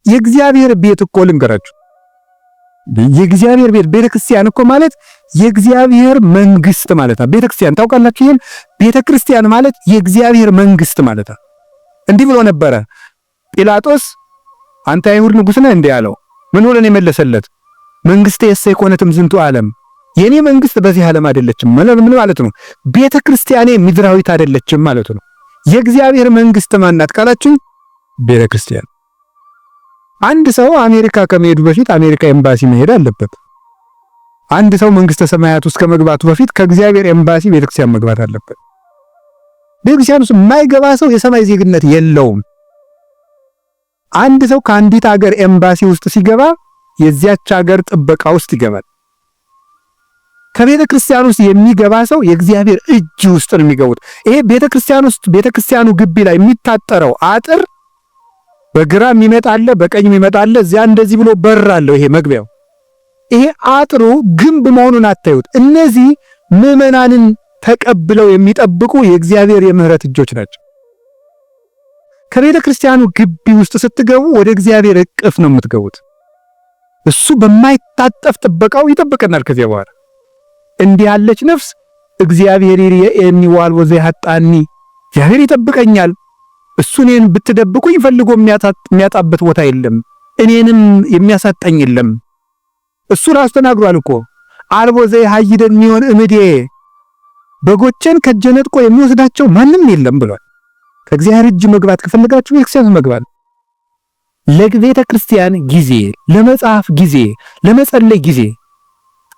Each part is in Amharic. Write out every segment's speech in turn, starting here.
የእግዚአብሔር ቤት እኮ ልንገራችሁ፣ የእግዚአብሔር ቤት ቤተክርስቲያን እኮ ማለት የእግዚአብሔር መንግስት ማለት ነው። ቤተክርስቲያን ታውቃላችሁ? ይሄን ቤተክርስቲያን ማለት የእግዚአብሔር መንግስት ማለት ነው። እንዲህ ብሎ ነበረ ጲላጦስ፣ አንተ አይሁድ ንጉስ ነህ እንዴ አለው። ምን ብሎ ነው የመለሰለት? መንግሥትየሰ ኢኮነት እምዝንቱ ዓለም፣ የኔ መንግስት በዚህ ዓለም አይደለችም። ምን ማለት ነው? ቤተክርስቲያኔ ምድራዊት አይደለችም ማለት ነው። የእግዚአብሔር መንግስት ማናት ካላችሁ ቤተክርስቲያን። አንድ ሰው አሜሪካ ከመሄዱ በፊት አሜሪካ ኤምባሲ መሄድ አለበት። አንድ ሰው መንግስተ ሰማያት ውስጥ ከመግባቱ በፊት ከእግዚአብሔር ኤምባሲ ቤተክርስቲያን መግባት አለበት። ቤተክርስቲያን ውስጥ የማይገባ ሰው የሰማይ ዜግነት የለውም። አንድ ሰው ከአንዲት ሀገር ኤምባሲ ውስጥ ሲገባ የዚያች ሀገር ጥበቃ ውስጥ ይገባል። ከቤተ ክርስቲያን ውስጥ የሚገባ ሰው የእግዚአብሔር እጅ ውስጥ ነው የሚገቡት። ይሄ ቤተ ክርስቲያን ውስጥ ቤተ ክርስቲያኑ ግቢ ላይ የሚታጠረው አጥር በግራ የሚመጣ አለ፣ በቀኝ የሚመጣ አለ። እዚያ እንደዚህ ብሎ በር አለው። ይሄ መግቢያው ይሄ አጥሩ ግንብ መሆኑን አታዩት። እነዚህ ምዕመናንን ተቀብለው የሚጠብቁ የእግዚአብሔር የምህረት እጆች ናቸው። ከቤተ ክርስቲያኑ ግቢ ውስጥ ስትገቡ ወደ እግዚአብሔር እቅፍ ነው የምትገቡት። እሱ በማይታጠፍ ጥበቃው ይጠብቀናል። ከዚያ በኋላ እንዲህ ያለች ነፍስ እግዚአብሔር ይርኤኒ ወአልቦ ዘያጣኒ፣ እግዚአብሔር ይጠብቀኛል፣ እሱ እኔን ብትደብቁኝ ፈልጎ የሚያጣበት ቦታ የለም፣ እኔንም የሚያሳጣኝ የለም። እሱ ራሱ ተናግሯል እኮ አልቦ ዘየሐይደኒ የሚሆን እምዴ፣ በጎቼን ከእጄ ነጥቆ የሚወስዳቸው ማንም የለም ብሏል። ከእግዚአብሔር እጅ መግባት ከፈለጋችሁ ቤተክርስቲያን መግባት፣ ለቤተ ክርስቲያን ጊዜ፣ ለመጽሐፍ ጊዜ፣ ለመጸለይ ጊዜ።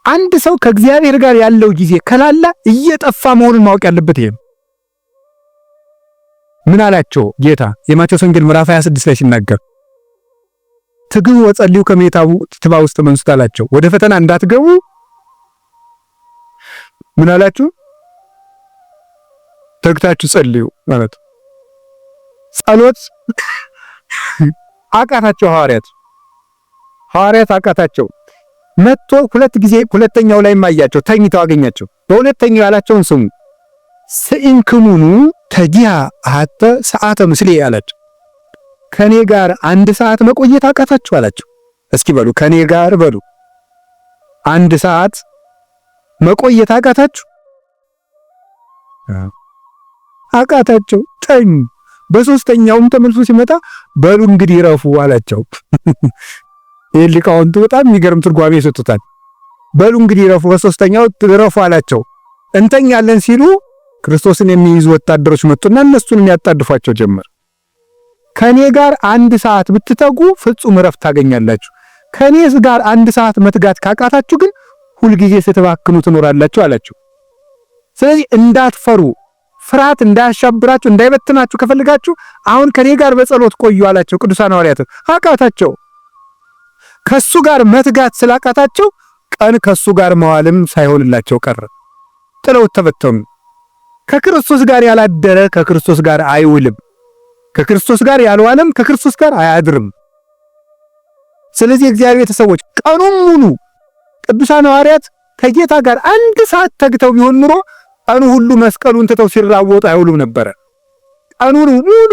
አንድ ሰው ከእግዚአብሔር ጋር ያለው ጊዜ ከላላ እየጠፋ መሆኑን ማወቅ ያለበት ይሄ። ምን አላቸው ጌታ የማቴዎስ ወንጌል ምዕራፍ 26 ላይ ሲናገር? ትግቡ ወጸልዩ ከመ ትባኡ ውስተ መንሱት አላቸው። ወደ ፈተና እንዳትገቡ ምን አላችሁ? ተግታችሁ ጸልዩ ማለት። ጸሎት አቃታቸው ሐዋርያት። ሐዋርያት አቃታቸው። መጥቶ ሁለት ጊዜ፣ ሁለተኛው ላይ ማያቸው ተኝተው አገኛቸው። በሁለተኛው ያላቸውን ስሙ። ስኢንክሙኑ ተጊሃ አሐተ ሰዓተ ምስሌ አላቸው። ከኔ ጋር አንድ ሰዓት መቆየት አቃታችሁ አላቸው። እስኪ በሉ፣ ከኔ ጋር በሉ፣ አንድ ሰዓት መቆየት አቃታችሁ? አቃታቸው፣ ተኙ። በሶስተኛውም ተመልሶ ሲመጣ በሉ እንግዲህ ረፉ አላቸው። ይህ ሊቃውንቱ በጣም የሚገርም ትርጓሜ ይሰጡታል። በሉ እንግዲህ ረፉ፣ በሶስተኛው ረፉ አላቸው። እንተኛለን ሲሉ ክርስቶስን የሚይዙ ወታደሮች መጡና እነሱን የሚያጣድፏቸው ጀመር። ከኔ ጋር አንድ ሰዓት ብትተጉ ፍጹም እረፍት ታገኛላችሁ። ከኔ ጋር አንድ ሰዓት መትጋት ካቃታችሁ ግን ሁልጊዜ ስትባክኑ ትኖራላችሁ አላችሁ። ስለዚህ እንዳትፈሩ፣ ፍርሃት እንዳያሻብራችሁ፣ እንዳይበትናችሁ ከፈልጋችሁ አሁን ከኔ ጋር በጸሎት ቆዩ አላቸው። ቅዱሳን ሐዋርያት አቃታቸው። ከሱ ጋር መትጋት ስላቃታቸው ቀን ከሱ ጋር መዋልም ሳይሆንላቸው ቀረ። ጥለውት ተበተኑ። ከክርስቶስ ጋር ያላደረ ከክርስቶስ ጋር አይውልም። ከክርስቶስ ጋር ያልዋለም ከክርስቶስ ጋር አያድርም። ስለዚህ እግዚአብሔር ቤተሰቦች ቀኑን ሙሉ ቅዱሳን ሐዋርያት ከጌታ ጋር አንድ ሰዓት ተግተው ቢሆን ኑሮ ቀኑ ሁሉ መስቀሉን ትተው ሲራወጡ አይውሉም ነበረ። ቀኑን ሙሉ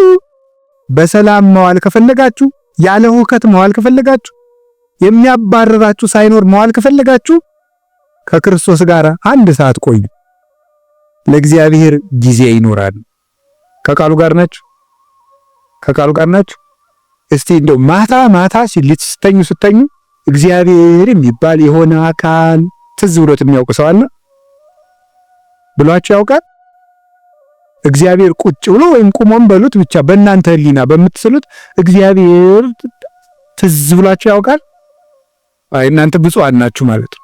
በሰላም መዋል ከፈለጋችሁ፣ ያለ ሁከት መዋል ከፈለጋችሁ፣ የሚያባርራችሁ ሳይኖር መዋል ከፈለጋችሁ ከክርስቶስ ጋር አንድ ሰዓት ቆዩ። ለእግዚአብሔር ጊዜ ይኖራል። ከቃሉ ጋር ናችሁ? ከቃሉ ጋር ናችሁ? እስቲ እንደው ማታ ማታ ስትተኙ ስተኙ እግዚአብሔር የሚባል የሆነ አካል ትዝ ብሎት የሚያውቅ ሰው አለ? ብሏችሁ ያውቃል? እግዚአብሔር ቁጭ ብሎ ወይም ቁሞም በሉት ብቻ በእናንተ ሕሊና በምትስሉት እግዚአብሔር ትዝ ብሏችሁ ያውቃል? አይ እናንተ ብፁዓን ናችሁ ማለት ነው።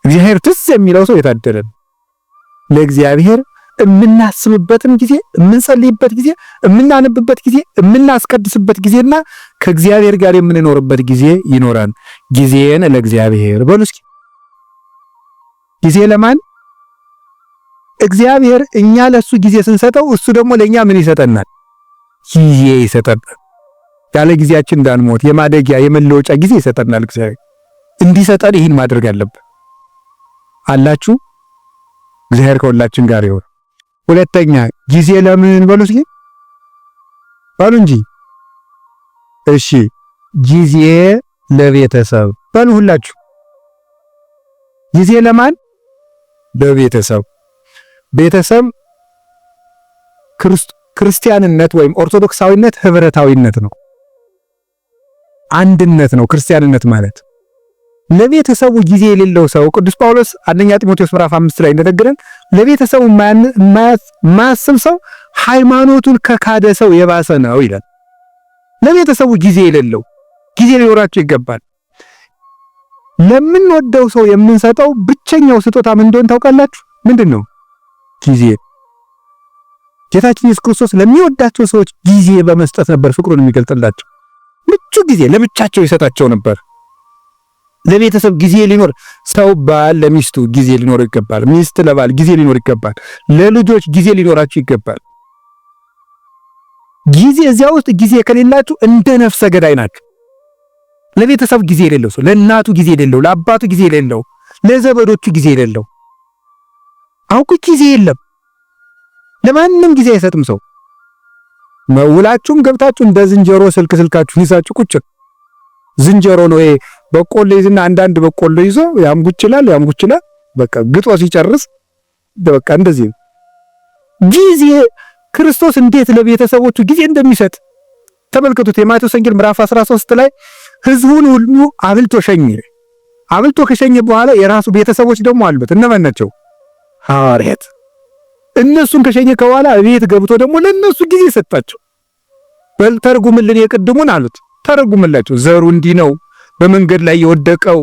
እግዚአብሔር ትዝ የሚለው ሰው የታደለ ነው። ለእግዚአብሔር የምናስብበትም ጊዜ፣ የምንጸልይበት ጊዜ፣ የምናነብበት ጊዜ፣ የምናስቀድስበት ጊዜና ከእግዚአብሔር ጋር የምንኖርበት ጊዜ ይኖራል። ጊዜን ለእግዚአብሔር በሉ እስኪ። ጊዜ ለማን? እግዚአብሔር እኛ ለሱ ጊዜ ስንሰጠው እሱ ደግሞ ለኛ ምን ይሰጠናል? ጊዜ ይሰጠናል። ያለ ጊዜያችን እንዳንሞት የማደጊያ የመለወጫ ጊዜ ይሰጠናል። እግዚአብሔር እንዲሰጠን ይህን ማድረግ አለብን። አላችሁ? እግዚአብሔር ከሁላችን ጋር ይሁን። ሁለተኛ ጊዜ ለምን በሉ እስኪ፣ በሉ እንጂ። እሺ ጊዜ ለቤተሰብ በሉ ሁላችሁ። ጊዜ ለማን? ለቤተሰብ። ቤተሰብ ክርስቲያንነት ወይም ኦርቶዶክሳዊነት ህብረታዊነት ነው፣ አንድነት ነው። ክርስቲያንነት ማለት ለቤተሰቡ ጊዜ የሌለው ሰው ቅዱስ ጳውሎስ አንደኛ ጢሞቴዎስ ምዕራፍ 5 ላይ እንደነገረን ለቤተሰቡ የማያስብ ሰው ሃይማኖቱን ከካደ ሰው የባሰ ነው ይላል። ለቤተሰቡ ጊዜ የሌለው ጊዜ ሊኖራቸው ይገባል። ለምንወደው ሰው የምንሰጠው ብቸኛው ስጦታ ምን እንደሆነ ታውቃላችሁ? ምንድን ነው? ጊዜ። ጌታችን ኢየሱስ ክርስቶስ ለሚወዳቸው ሰዎች ጊዜ በመስጠት ነበር ፍቅሩን የሚገልጥላቸው። ምቹ ጊዜ ለብቻቸው ይሰጣቸው ነበር። ለቤተሰብ ጊዜ ሊኖር ሰው ባል ለሚስቱ ጊዜ ሊኖር ይገባል። ሚስት ለባል ጊዜ ሊኖር ይገባል። ለልጆች ጊዜ ሊኖራችሁ ይገባል። ጊዜ እዚያ ውስጥ ጊዜ ከሌላችሁ እንደ ነፍሰ ገዳይ ናችሁ። ለቤተሰብ ጊዜ የሌለው ሰው፣ ለእናቱ ጊዜ የሌለው፣ ለአባቱ ጊዜ የሌለው፣ ለዘመዶቹ ጊዜ የሌለው፣ አውቁ ጊዜ የለም። ለማንም ጊዜ አይሰጥም ሰው። መውላችሁም ገብታችሁ እንደ ዝንጀሮ ስልክ ስልካችሁን ይዛችሁ ቁጭ። ዝንጀሮ ነው ይሄ። በቆሎ ይዝና አንዳንድ በቆሎ ይዞ ያምጉችላል ያምጉችላል። በቃ ግጦ ሲጨርስ በቃ እንደዚህ ጊዜ። ክርስቶስ እንዴት ለቤተሰቦቹ ጊዜ እንደሚሰጥ ተመልከቱት። የማቴዎስ ወንጌል ምዕራፍ 13 ላይ ህዝቡን ሁሉ አብልቶ ሸኘ። አብልቶ ከሸኘ በኋላ የራሱ ቤተሰቦች ደግሞ አሉት። እነማን ናቸው? ሐዋርያት። እነሱን ከሸኘ ከበኋላ ቤት ገብቶ ደግሞ ለእነሱ ጊዜ ሰጣቸው። በል ተርጉምልን የቅድሙን አሉት። ተረጉምላቸው። ዘሩ እንዲህ ነው፣ በመንገድ ላይ የወደቀው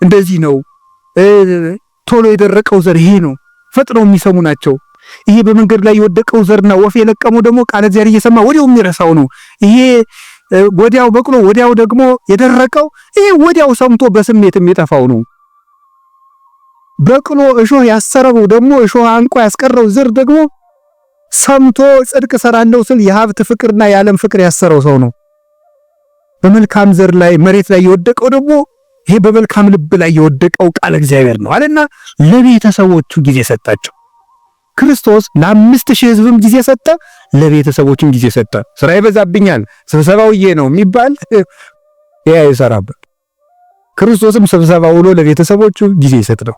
እንደዚህ ነው፣ ቶሎ የደረቀው ዘር ይሄ ነው፣ ፈጥነው የሚሰሙ ናቸው። ይሄ በመንገድ ላይ የወደቀው ዘርና ወፍ የለቀመው ደግሞ ቃለ እግዚአብሔር እየሰማ ወዲያው የሚረሳው ነው። ይሄ ወዲያው በቅሎ ወዲያው ደግሞ የደረቀው ይሄ ወዲያው ሰምቶ በስሜት የሚጠፋው ነው። በቅሎ እሾህ ያሰረው ደግሞ እሾህ አንቆ ያስቀረው ዘር ደግሞ ሰምቶ ጽድቅ ሰራለው ስል የሀብት ፍቅርና የዓለም ፍቅር ያሰረው ሰው ነው። በመልካም ዘር ላይ መሬት ላይ የወደቀው ደግሞ ይሄ በመልካም ልብ ላይ የወደቀው ቃለ እግዚአብሔር ነው አለና ለቤተሰቦቹ ጊዜ ሰጣቸው። ክርስቶስ ለ5000 ሕዝብም ጊዜ ሰጠ፣ ለቤተሰቦቹም ጊዜ ሰጠ። ስራ ይበዛብኛል ስብሰባውዬ ነው የሚባል ያ ይሰራበት። ክርስቶስም ስብሰባ ውሎ ለቤተሰቦቹ ጊዜ ይሰጥ ነው።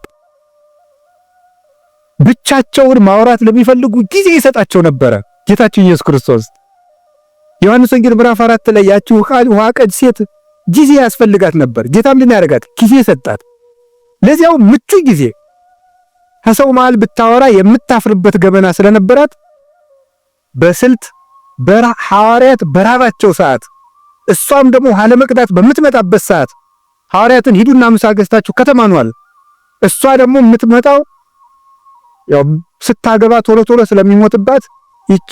ብቻቸውን ማውራት ለሚፈልጉ ጊዜ ይሰጣቸው ነበረ ጌታችን ኢየሱስ ክርስቶስ። ዮሐንስ ወንጌል ምዕራፍ 4 ላይ ያቺ ውሃ ቀጅ ሴት ጊዜ ያስፈልጋት ነበር። ጌታ ምንድን ያደርጋት? ጊዜ ሰጣት። ለዚያው ምቹ ጊዜ ከሰው መሃል ብታወራ የምታፍርበት ገበና ስለነበራት በስልት ሐዋርያት በራባቸው ሰዓት እሷም ደግሞ ውሃ ለመቅዳት በምትመጣበት ሰዓት ሐዋርያትን ሂዱና ምሳ ገዝታችሁ ከተማ ኑ አለ። እሷ ደግሞ የምትመጣው ያው ስታገባ ቶሎ ቶሎ ስለሚሞትባት ይቺ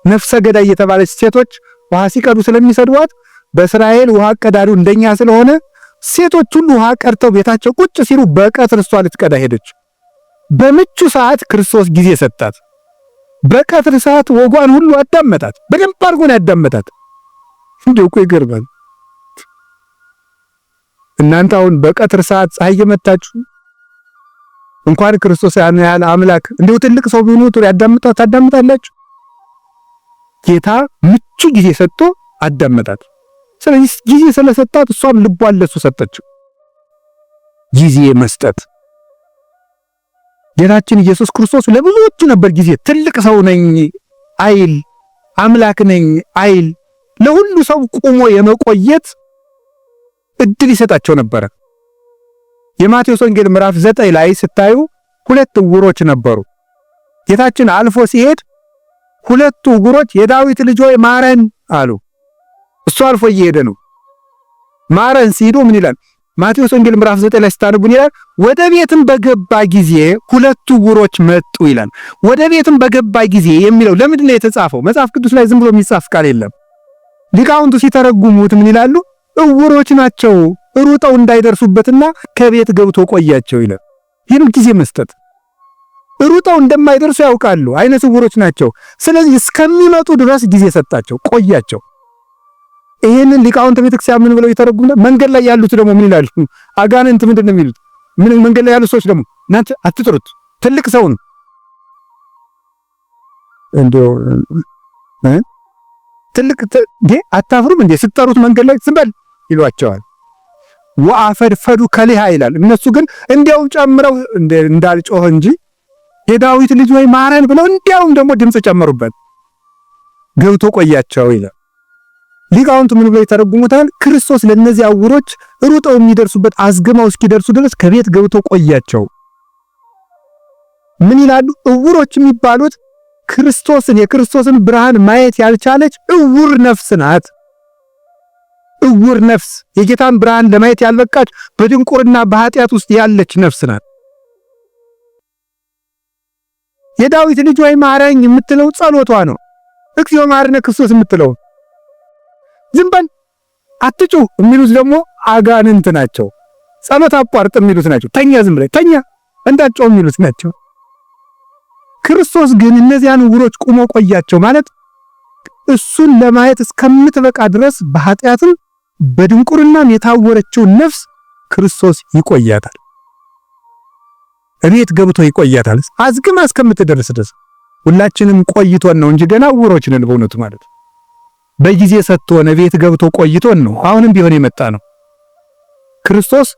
ነፍሰ ገዳይ የተባለች ሴቶች ውሃ ሲቀዱ ስለሚሰድቧት በእስራኤል ውሃ ቀዳዱ እንደኛ ስለሆነ ሴቶች ሁሉ ውሃ ቀድተው ቤታቸው ቁጭ ሲሉ በቀትር እሷ ልትቀዳ ሄደች። በምቹ ሰዓት ክርስቶስ ጊዜ ሰጣት። በቀትር ሰዓት ወጓን ሁሉ አዳመጣት። በደንብ አድርጎ ነው ያዳመጣት። እንደው እኮ ይገርማል። እናንተ አሁን በቀትር ሰዓት ፀሐይ የመታችሁ እንኳን ክርስቶስ ያን ያህል አምላክ እንደው ትልቅ ሰው ቢሆን ኖሮ ያዳምጣት ታዳምጣላችሁ? ጌታ ምቹ ጊዜ ሰጥቶ አዳመጣት። ስለዚህ ጊዜ ስለሰጣት እሷም ልቧን ለሱ ሰጠችው። ጊዜ መስጠት ጌታችን ኢየሱስ ክርስቶስ ለብዙዎቹ ነበር ጊዜ። ትልቅ ሰው ነኝ አይል፣ አምላክ ነኝ አይል፣ ለሁሉ ሰው ቆሞ የመቆየት እድል ይሰጣቸው ነበረ። የማቴዎስ ወንጌል ምዕራፍ 9 ላይ ስታዩ ሁለት ዕውሮች ነበሩ። ጌታችን አልፎ ሲሄድ ሁለቱ ዕውሮች የዳዊት ልጅ ሆይ ማረን አሉ። እሱ አልፎ እየሄደ ነው። ማረን ሲሉ ምን ይላል? ማቴዎስ ወንጌል ምዕራፍ 9 ላይ ስታነቡ ይላል፣ ወደ ቤትም በገባ ጊዜ ሁለቱ ዕውሮች መጡ ይላል። ወደ ቤትም በገባ ጊዜ የሚለው ለምንድን ነው የተጻፈው? መጽሐፍ ቅዱስ ላይ ዝም ብሎ የሚጻፍ ቃል የለም። ሊቃውንቱ ሲተረጉሙት ምን ይላሉ? ዕውሮች ናቸው ሩጠው እንዳይደርሱበትና ከቤት ገብቶ ቆያቸው ይላል። ይህን ጊዜ መስጠት ሩጠው እንደማይደርሱ ያውቃሉ። አይነ ስውሮች ናቸው። ስለዚህ እስከሚመጡ ድረስ ጊዜ ሰጣቸው፣ ቆያቸው። ይህንን ሊቃውንተ ቤተክርስቲያን ምን ብለው ይተረጉሙ? መንገድ ላይ ያሉት ደግሞ ምን ይላሉ? አጋንንት ምንድን ነው የሚሉት? ምን መንገድ ላይ ያሉት ሰዎች ደግሞ እናንተ አትጥሩት፣ ትልቅ ሰው ነው እንደው ትልቅ እንዴ አታፍሩም እንዴ ስትጠሩት መንገድ ላይ ዝም በል ይሏቸዋል። ወአፈድፈዱ ከሊሃ ይላል። እነሱ ግን እንዲያውም ጨምረው እንዳልጮህ እንጂ የዳዊት ልጅ ወይ ማረን ብለው እንዲያውም ደግሞ ድምፅ ጨመሩበት። ገብቶ ቆያቸው ይላል። ሊቃውንቱ ምን ብለው ይተረጉሙታል? ክርስቶስ ለእነዚህ ዕውሮች ሩጠው የሚደርሱበት አዝግመው እስኪደርሱ ድረስ ከቤት ገብቶ ቆያቸው። ምን ይላሉ? ዕውሮች የሚባሉት ክርስቶስን የክርስቶስን ብርሃን ማየት ያልቻለች ዕውር ነፍስ ናት። ዕውር ነፍስ የጌታን ብርሃን ለማየት ያልበቃች በድንቁርና በኃጢአት ውስጥ ያለች ነፍስ ናት። የዳዊት ልጅ ወይ ማረኝ የምትለው ጸሎቷ ነው። እግዚኦ መሐረነ ክርስቶስ የምትለው ዝም በል አትጩህ የሚሉት ደግሞ አጋንንት ናቸው። ጸሎት አቋርጥ የሚሉት ናቸው። ተኛ፣ ዝም ብለህ ተኛ፣ እንዳትጮህ የሚሉት ናቸው። ክርስቶስ ግን እነዚያን ዕውሮች ቁሞ ቆያቸው ማለት እሱን ለማየት እስከምትበቃ ድረስ በኃጢአትም በድንቁርናም የታወረችው ነፍስ ክርስቶስ ይቆያታል። እቤት ገብቶ ይቆያታል አዝግማ እስከምትደርስ ድረስ። ሁላችንም ቆይቶን ነው እንጂ ገና ዕውሮች ነን በእውነቱ ማለት በጊዜ ሰጥቶን እቤት ገብቶ ቆይቶን ነው አሁንም ቢሆን የመጣ ነው። ክርስቶስ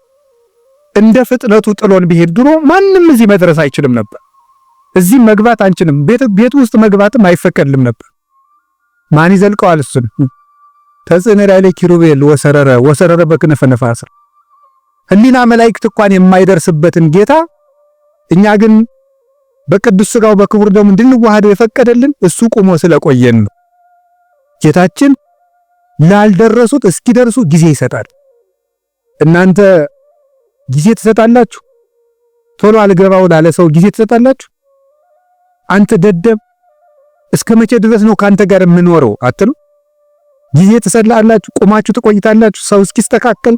እንደ ፍጥነቱ ጥሎን ቢሄድ ድሮ ማንም እዚህ መድረስ አይችልም ነበር። እዚህ መግባት አንችልም። ቤት ውስጥ መግባትም አይፈቀድልም ነበር። ማን ይዘልቀዋል? እሱን ተጽዕነ ላዕለ ኪሩቤል ወሰረረ ወሰረረ በክነፈ ነፋስ። ሕሊና መላእክት እንኳን የማይደርስበትን ጌታ እኛ ግን በቅዱስ ሥጋው በክቡር ደሙ እንድንዋሃደው የፈቀደልን እሱ ቁሞ ስለቆየን ነው። ጌታችን ላልደረሱት እስኪደርሱ ጊዜ ይሰጣል። እናንተ ጊዜ ትሰጣላችሁ? ቶሎ አልገባው ላለ ሰው ጊዜ ትሰጣላችሁ? አንተ ደደብ እስከ መቼ ድረስ ነው ካንተ ጋር የምኖረው አትሉ? ጊዜ ትሰጣላችሁ? ቆማችሁ ትቆይታላችሁ? ሰው እስኪስተካከል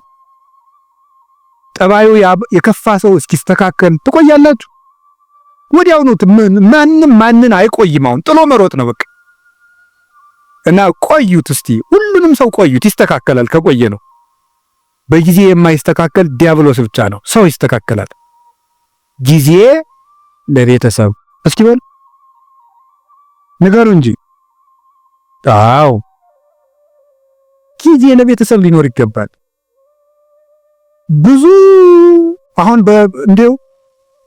ጠባዩ የከፋ ሰው እስኪስተካከል ትቆያላችሁ? ወዲያውኑ ማንም ማንን አይቆይም። አሁን ጥሎ መሮጥ ነው በቃ። እና ቆዩት እስቲ ሁሉንም ሰው ቆዩት፣ ይስተካከላል። ከቆየ ነው። በጊዜ የማይስተካከል ዲያብሎስ ብቻ ነው። ሰው ይስተካከላል። ጊዜ ለቤተሰብ እስኪ በል ንገሩ እንጂ። አዎ ጊዜ ለቤተሰብ ሊኖር ይገባል። ብዙ አሁን እንዲው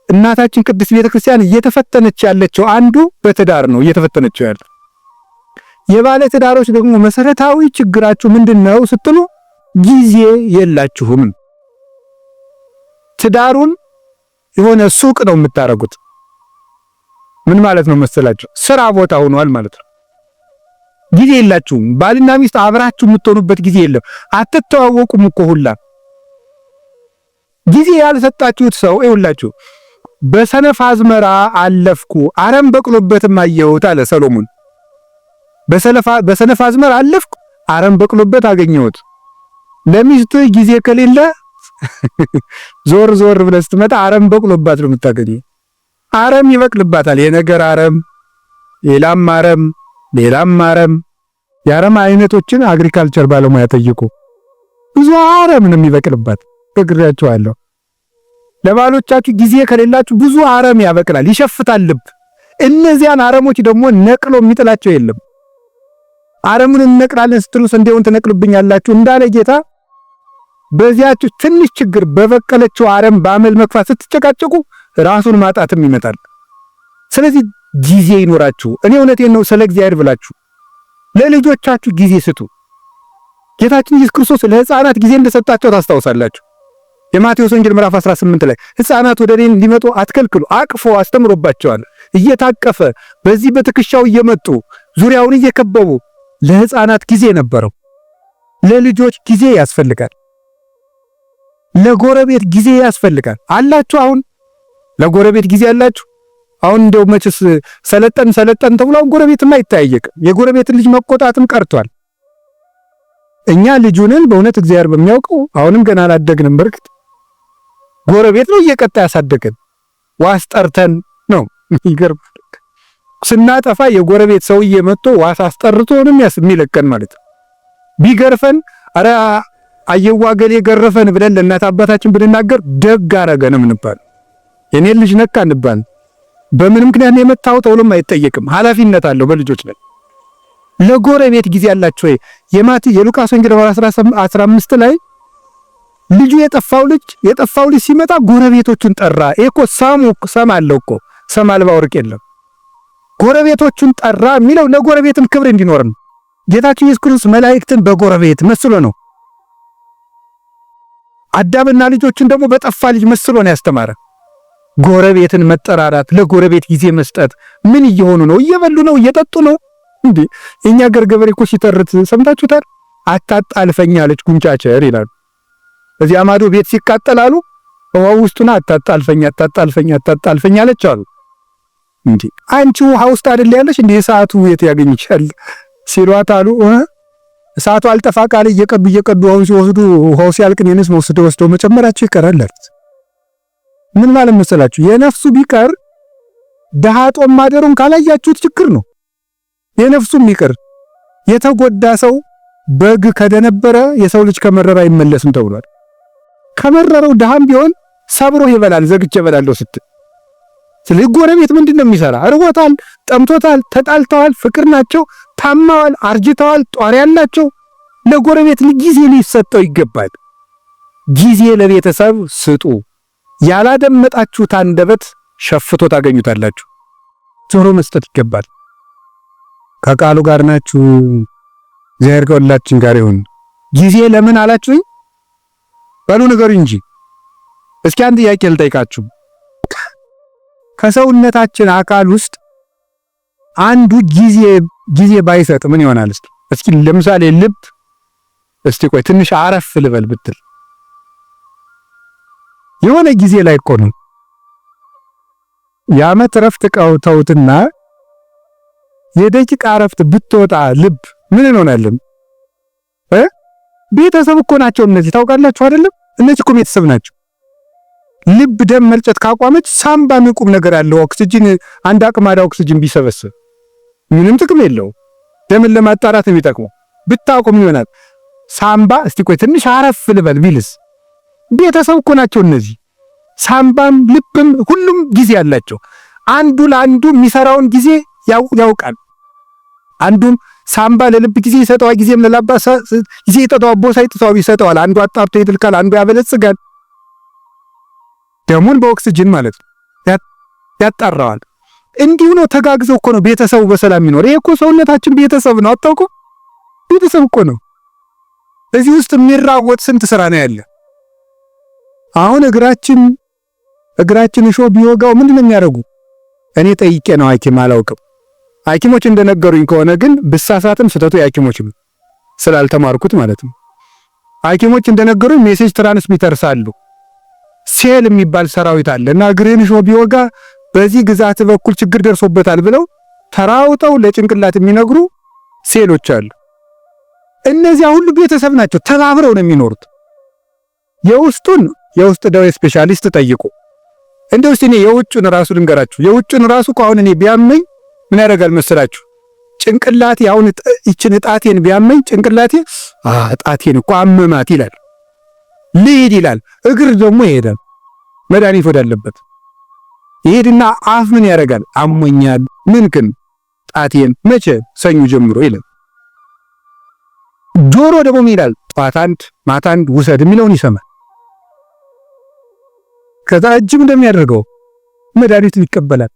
እናታችን ቅድስት ቤተክርስቲያን እየተፈተነች ያለችው አንዱ በትዳር ነው እየተፈተነችው ያለው። የባለ ትዳሮች ደግሞ መሰረታዊ ችግራችሁ ምንድነው ስትሉ ጊዜ የላችሁም። ትዳሩን የሆነ ሱቅ ነው የምታረጉት። ምን ማለት ነው መሰላችሁ? ስራ ቦታ ሆኗል ማለት ነው። ጊዜ የላችሁም። ባልና ሚስት አብራችሁ የምትሆኑበት ጊዜ የለም። አትተዋወቁም እኮ ሁላ። ጊዜ ያልሰጣችሁት ሰው ይኸውላችሁ፣ በሰነፍ አዝመራ አለፍኩ አረም በቅሎበትም አየሁት አለ ሰሎሞን። በሰነፍ አዝመራ አለፍኩ አረም በቅሎበት አገኘሁት። ለሚስትህ ጊዜ ከሌለ ዞር ዞር ብለህ ስትመጣ አረም በቅሎባት ነው የምታገኘው። አረም ይበቅልባታል። የነገር አረም፣ ሌላም አረም፣ ሌላም አረም። የአረም አይነቶችን agriculture ባለሙያ ጠይቁ። ብዙ አረም ነው የሚበቅልባት። እነግራችኋለሁ። ለባሎቻችሁ ጊዜ ከሌላችሁ ብዙ አረም ያበቅላል፣ ይሸፍታል ልብ። እነዚያን አረሞች ደግሞ ነቅሎ የሚጥላቸው የለም። አረሙን እንነቅላለን ስትሉ ስንዴውን ትነቅሉብኛላችሁ እንዳለ ጌታ በዚያችሁ ትንሽ ችግር በበቀለችው አረም በአመል መክፋት ስትጨቃጨቁ ራሱን ማጣትም ይመጣል። ስለዚህ ጊዜ ይኖራችሁ። እኔ እውነቴን ነው፣ ስለ እግዚአብሔር ብላችሁ ለልጆቻችሁ ጊዜ ስጡ። ጌታችን ኢየሱስ ክርስቶስ ለሕፃናት ጊዜ እንደሰጣቸው ታስታውሳላችሁ። የማቴዎስ ወንጌል ምዕራፍ 18 ላይ ሕፃናት ወደ እኔ እንዲመጡ አትከልክሉ፣ አቅፎ አስተምሮባቸዋል። እየታቀፈ በዚህ በትከሻው እየመጡ ዙሪያውን እየከበቡ ለሕፃናት ጊዜ ነበረው። ለልጆች ጊዜ ያስፈልጋል። ለጎረቤት ጊዜ ያስፈልጋል። አላችሁ? አሁን ለጎረቤት ጊዜ አላችሁ? አሁን እንደው መቼስ ሰለጠን ሰለጠን ተብሎ አሁን ጎረቤትም አይጠያየቅም። የጎረቤትን ልጅ መቆጣትም ቀርቷል። እኛ ልጁንን በእውነት እግዚአብሔር በሚያውቀው አሁንም ገና አላደግንም። በርግጥ ጎረቤት ነው እየቀጣ ያሳደገን፣ ዋስ ጠርተን ነው። ይገርማል። ስናጠፋ የጎረቤት ሰውዬ መጥቶ ዋስ አስጠርቶ ነው የሚለቀን ማለት ነው። ቢገርፈን አረ አየዋ ገሌ ገረፈን ብለን ለእናት አባታችን ብንናገር ደግ አረገን እንባል። የኔን ልጅ ነካ እንባል። በምን ምክንያት ነው የመታው ተብሎም አይጠየቅም። ኃላፊነት አለው በልጆች ላይ። ለጎረቤት ጊዜ አላችሁ ወይ? የሉቃስ ወንጌል ምዕራፍ 15 ላይ ልጁ የጠፋው ልጅ ሲመጣ ጎረቤቶቹን ጠራ። ይሄ እኮ ሰም አለው እኮ፣ ሰም አልባ ወርቅ የለም። ጎረቤቶቹን ጠራ የሚለው ለጎረቤትም ክብር እንዲኖር ነው። ጌታችን ኢየሱስ ክርስቶስ መላእክትን በጎረቤት መስሎ ነው። አዳምና ልጆችን ደግሞ በጠፋ ልጅ መስሎ ነው ያስተማረ። ጎረቤትን መጠራራት፣ ለጎረቤት ጊዜ መስጠት። ምን እየሆኑ ነው? እየበሉ ነው? እየጠጡ ነው? እንዴ፣ የኛ አገር ገበሬ እኮ ሲተርት ሰምታችሁታል። አታጣልፈኝ አለች ጉንጫቸር ይላሉ። እዚያ ማዶ ቤት ሲቃጠል አሉ ውሃ ውስጡና አታጣልፈኝ፣ አታጣልፈኝ፣ አታጣልፈኝ አለች አሉ። እንዴ፣ አንቺ ውሃ ውስጥ አይደል ያለሽ? እንዴ እሳቱ የት ያገኝሻል ሲሏት አሉ እሳቱ አልጠፋ ቃል እየቀዱ እየቀዱ ውሃውን ሲወስዱ ውሃው ሲያልቅ እኔንስ ወስደው መጨመራቸው ይቀራል አሉት። ምን ማለት መሰላችሁ? የነፍሱ ቢቀር ድሃ ጦም ማደሩን ካላያችሁት ችግር ነው። የነፍሱም ይቅር፣ የተጎዳ ሰው በግ ከደነበረ የሰው ልጅ ከመረረ አይመለስም ተብሏል። ከመረረው ድሃም ቢሆን ሰብሮ ይበላል፣ ዘግቼ እበላለሁ ስትል። ስለዚህ ጎረቤት ምንድን ነው የሚሰራ? እርቦታል፣ ጠምቶታል፣ ተጣልተዋል፣ ፍቅር ናቸው፣ ታማዋል፣ አርጅተዋል፣ ጧሪ ያላቸው። ለጎረቤት ጊዜ ሊሰጠው ይገባል። ጊዜ ለቤተሰብ ስጡ። ያላደመጣችሁት አንደበት ሸፍቶ ታገኙታላችሁ። ጆሮ መስጠት ይገባል። ከቃሉ ጋር ናችሁ። እግዚአብሔር ከሁላችን ጋር ይሁን። ጊዜ ለምን አላችሁኝ? በሉ ንገሩኝ እንጂ። እስኪ አንድ ጥያቄ ልጠይቃችሁ። ከሰውነታችን አካል ውስጥ አንዱ ጊዜ ባይሰጥ ምን ይሆናል? እስኪ ለምሳሌ ልብ እስቲ ቆይ ትንሽ አረፍ ልበል ብትል የሆነ ጊዜ ላይ እኮ ነው። የዓመት እረፍት ተውትና የደቂቃ እረፍት ብትወጣ ልብ ምን እንሆናለን? ቤተሰብ እኮ ናቸው እነዚህ፣ ታውቃላችሁ አይደለም? እነዚህ እኮ ቤተሰብ ናቸው። ልብ ደም መርጨት ካቋመች ሳምባ ምን ቁም ነገር አለው? ኦክሲጅን አንድ አቅማዳ ኦክሲጅን ቢሰበስብ ምንም ጥቅም የለው። ደምን ለማጣራት ነው የሚጠቅመው። ብታቆም ይሆናል። ሳምባ እስቲ ቆይ ትንሽ አረፍ ልበል ቢልስ? ቤተሰብ እኮ ናቸው እነዚህ። ሳምባም ልብም ሁሉም ጊዜ አላቸው። አንዱ ለአንዱ የሚሰራውን ጊዜ ያውቃል። አንዱም ሳምባ ለልብ ጊዜ ይሰጠዋል፣ ጊዜም ለላባ ጊዜ ይሰጠዋል፣ ቦሳ ይሰጠዋል። አንዱ አጣርቶ ይጥልካል፣ አንዱ ያበለጽጋል። ደሙን በኦክሲጅን ማለት ነው ያጣራዋል። እንዲሁ ነው፣ ተጋግዘው እኮ ነው ቤተሰቡ በሰላም የሚኖር። ይሄ እኮ ሰውነታችን ቤተሰብ ነው፣ አታውቁ? ቤተሰብ እኮ ነው። እዚህ ውስጥ የሚራወጥ ስንት ስራ ነው ያለ። አሁን እግራችን እሾህ ቢወጋው ምንድን ነው የሚያደርጉ? እኔ ጠይቄ ነው፣ ሐኪም አላውቅም። ሐኪሞች እንደነገሩኝ ከሆነ ግን፣ ብሳሳትም ስህተቱ የሐኪሞች ስላልተማርኩት ማለት ነው። ሐኪሞች እንደነገሩኝ message transmitters አሉ፣ ሴል የሚባል ሰራዊት አለ እና እግርህን እሾህ ቢወጋ በዚህ ግዛት በኩል ችግር ደርሶበታል ብለው ተራውጠው ለጭንቅላት የሚነግሩ ሴሎች አሉ። እነዚያ ሁሉ ቤተሰብ ናቸው፣ ተባብረው ነው የሚኖሩት። የውስጡን የውስጥ ደዌ specialist ጠይቁ። እንደው እስቲ እኔ የውጩን ራሱ ልንገራችሁ። የውጩን ራሱ እኮ አሁን እኔ ቢያመኝ ምን ያደርጋል መሰላችሁ? ጭንቅላቴ አሁን ይችን ጣቴን ቢያመኝ ጭንቅላቴ ጣቴን እኮ አመማት ይላል፣ ልሂድ ይላል። እግር ደግሞ ይሄዳል፣ መድኃኒት ወዳለበት ይሄድና አፍ ምን ያደርጋል? አሞኛል፣ ምን ግን ጣቴን መቼ ሰኞ ጀምሮ ይላል። ጆሮ ደግሞ ምን ይላል? ጠዋት አንድ ማታ አንድ ውሰድ የሚለውን ይሰማል። ከዛ እጅም እንደሚያደርገው መድኃኒቱን ይቀበላል።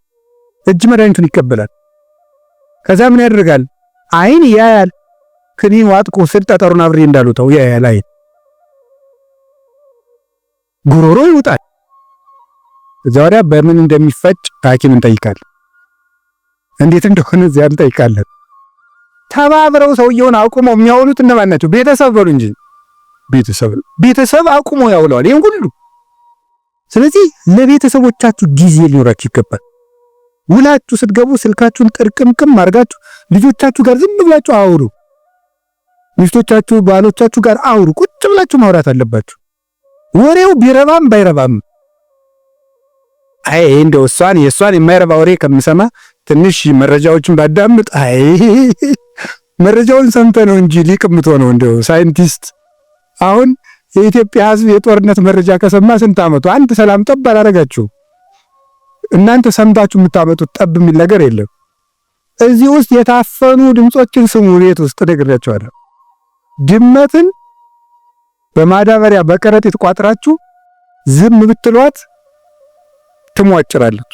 እጅ መድኃኒቱን ይቀበላል። ከዛ ምን ያደርጋል? አይን ያያል። ክኒን ዋጥቆ ስል ጠጠሩን አብሬ እንዳሉተው ያያል። አይን ጉሮሮ ይውጣል። እዛ ወዲያ በምን እንደሚፈጭ ሐኪም እንጠይቃለን። እንዴት እንደሆነ እዚያ እንጠይቃለን። ተባብረው ሰውየውን አቁመው የሚያውሉት እነማን ናቸው? ቤተሰብ በሉ እንጂ፣ ቤተሰብ ቤተሰብ አቁሞ ያውለዋል ይሄን ሁሉ። ስለዚህ ለቤተሰቦቻችሁ ጊዜ ሊኖራችሁ ይገባል። ውላችሁ ስትገቡ ስልካችሁን ጥርቅምቅም አድርጋችሁ ልጆቻችሁ ጋር ዝም ብላችሁ አውሩ። ሚስቶቻችሁ፣ ባሎቻችሁ ጋር አውሩ። ቁጭ ብላችሁ ማውራት አለባችሁ። ወሬው ቢረባም ባይረባም፣ አይ እንደው እሷን የእሷን የማይረባ ወሬ ከምሰማ ትንሽ መረጃዎችን ባዳምጥ፣ አይ መረጃውን ሰምተህ ነው እንጂ ሊቅ የምትሆነው እንደው ሳይንቲስት። አሁን የኢትዮጵያ ሕዝብ የጦርነት መረጃ ከሰማ ስንት ዓመቱ? አንድ ሰላም ጠብ አላረጋችሁ። እናንተ ሰምታችሁ የምታመጡት ጠብ የሚል ነገር የለም። እዚህ ውስጥ የታፈኑ ድምጾችን ስሙ። ቤት ውስጥ ነግሬያቸዋለሁ። ድመትን በማዳበሪያ በከረጢት ቋጥራችሁ ዝም ብትሏት ትሟጭራለች።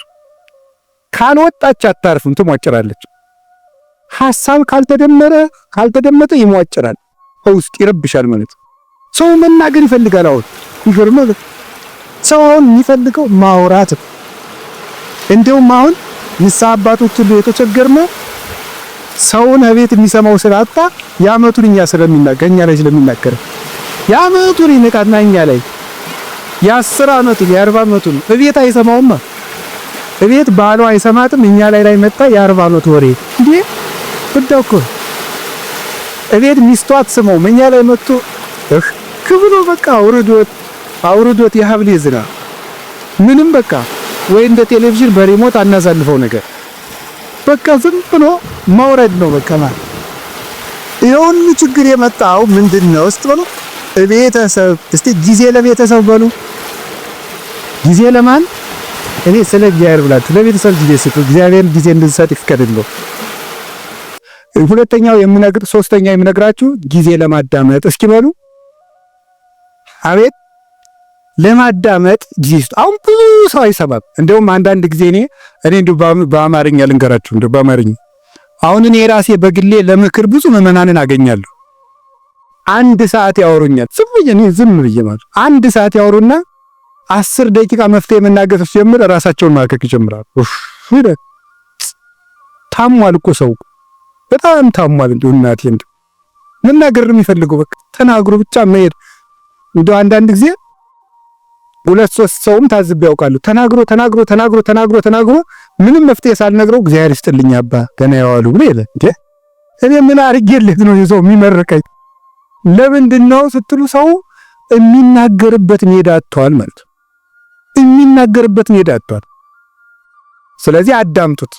ካልወጣች አታርፍም፣ ትሟጭራለች። ሐሳብ ካልተደመረ ካልተደመጠ ይሟጭራል፣ ውስጥ ይረብሻል ማለት ሰው መናገር ይፈልጋል። አሁን ይገርማል። ሰው አሁን የሚፈልገው ማውራት። እንደውም አሁን ንስሐ አባቶች ሁሉ የተቸገርነው ሰውን እቤት የሚሰማው ስላጣ ያመቱን እኛ ስለሚናገር እኛ ላይ ስለሚናገር ያመቱን ይነቃና እኛ ላይ የ10 ዓመቱን የ40 ዓመቱን እቤት አይሰማውማ። እቤት ባሏ አይሰማትም። እኛ ላይ ላይ መጣ የ40 ዓመቱ ወሬ እንዴ ብዳው እኮ እቤት ሚስቷ አትሰማውም። እኛ ላይ መጥቶ እህ ክብሎ በቃ አውርዶት አውርዶት የሀብሌ ዝናብ ምንም በቃ ወይ እንደ ቴሌቪዥን በ remote አናሳልፈው ነገር በቃ ዝም ብሎ መውረድ ነው። በቃ ማለት ይሄ ሁሉ ችግር የመጣው ምንድን ነው ስትበሉ ቤተሰብ። እስቲ ጊዜ ለቤተሰብ በሉ። ጊዜ ለማን? እኔ ስለ እግዚአብሔር ብላችሁ ለቤተሰብ ጊዜ ስጡ። እግዚአብሔር ጊዜ እንድንሰጥ ይፍቀድልን። ሁለተኛው የምነግር ሶስተኛ የምነግራችሁ ጊዜ ለማዳመጥ እስኪ በሉ። አቤት፣ ለማዳመጥ ጊዜ ስጡ። አሁን ብዙ ሰው አይሰማም። እንደውም አንዳንድ ጊዜ እኔ እንዲሁ በአማርኛ ልንገራችሁ፣ እንደው በአማርኛ አሁን እኔ ራሴ በግሌ ለምክር ብዙ ምዕመናንን አገኛለሁ። አንድ ሰዓት ያወሩኛል። ዝም ብዬ እኔ ዝም ብዬ ማለት አንድ ሰዓት ያወሩና 10 ደቂቃ መፍትሄ መናገር ሲጀምር ራሳቸውን ማከክ ይጀምራሉ። ኡፍ ታሟል እኮ ሰው በጣም ታሟል። እንደው እናቴ እንደው መናገር ነው የሚፈልገው። በቃ ተናግሮ ብቻ መሄድ። እንደው አንዳንድ ጊዜ ሁለት ሶስት ሰውም ታዝቤ ያውቃሉ። ተናግሮ ተናግሮ ተናግሮ ተናግሮ ተናግሮ ምንም መፍትሄ ሳልነግረው እግዚአብሔር ይስጥልኝ አባ ገና ያዋሉ ብሎ የለ እንዴ፣ እኔ ምን አድርጌለት ነው ሰው የሚመርቀኝ? ለምንድን ነው ስትሉ ሰው የሚናገርበት ሜዳ አጥቷል ማለት የሚናገርበት ሜዳ አጥቷል። ስለዚህ አዳምጡት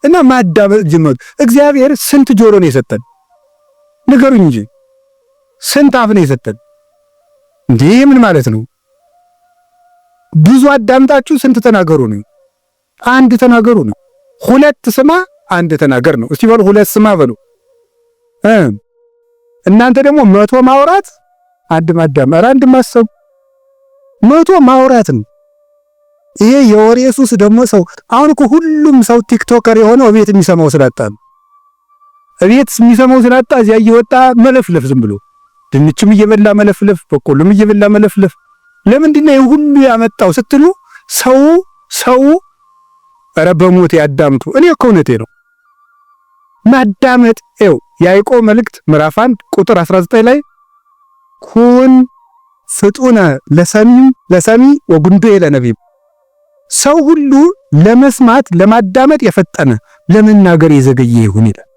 እና ማዳመጥ ጀመሩ። እግዚአብሔር ስንት ጆሮ ነው የሰጠን? ንገሩኝ እንጂ ስንት አፍ ነው የሰጠን? እንዴ ምን ማለት ነው? ብዙ አዳምጣችሁ ስንት ተናገሩ ነው? አንድ ተናገሩ ነው። ሁለት ስማ አንድ ተናገር ነው። እስቲ በሉ ሁለት ስማ በሉ። እናንተ ደግሞ 100 ማውራት አንድ ማዳመጥ፣ ኧረ አንድ ማሰብ 100 ማውራት ነው። ይሄ የወሬ ሱስ ደግሞ ሰው አሁን እኮ ሁሉም ሰው TikToker የሆነው እቤት የሚሰማው ስላጣ ነው። እቤት የሚሰማው ስላጣ እዚያ እየወጣ መለፍለፍ፣ ዝም ብሎ ድንችም እየበላ መለፍለፍ፣ በቆሎም እየበላ መለፍለፍ። ለምንድን ነው ሁሉ ያመጣው ስትሉ ሰው ሰው ኧረ በሞት ያዳምጡ። እኔ እኮ እውነቴ ነው። ማዳመጥ ይኸው ያዕቆብ መልእክት ምዕራፍ 1 ቁጥር 19 ላይ ኩን ፍጡነ ለሰሚ ወጉንዱየ ለነቢብ፣ ሰው ሁሉ ለመስማት ለማዳመጥ የፈጠነ ለመናገር የዘገየ ይሁን ይላል።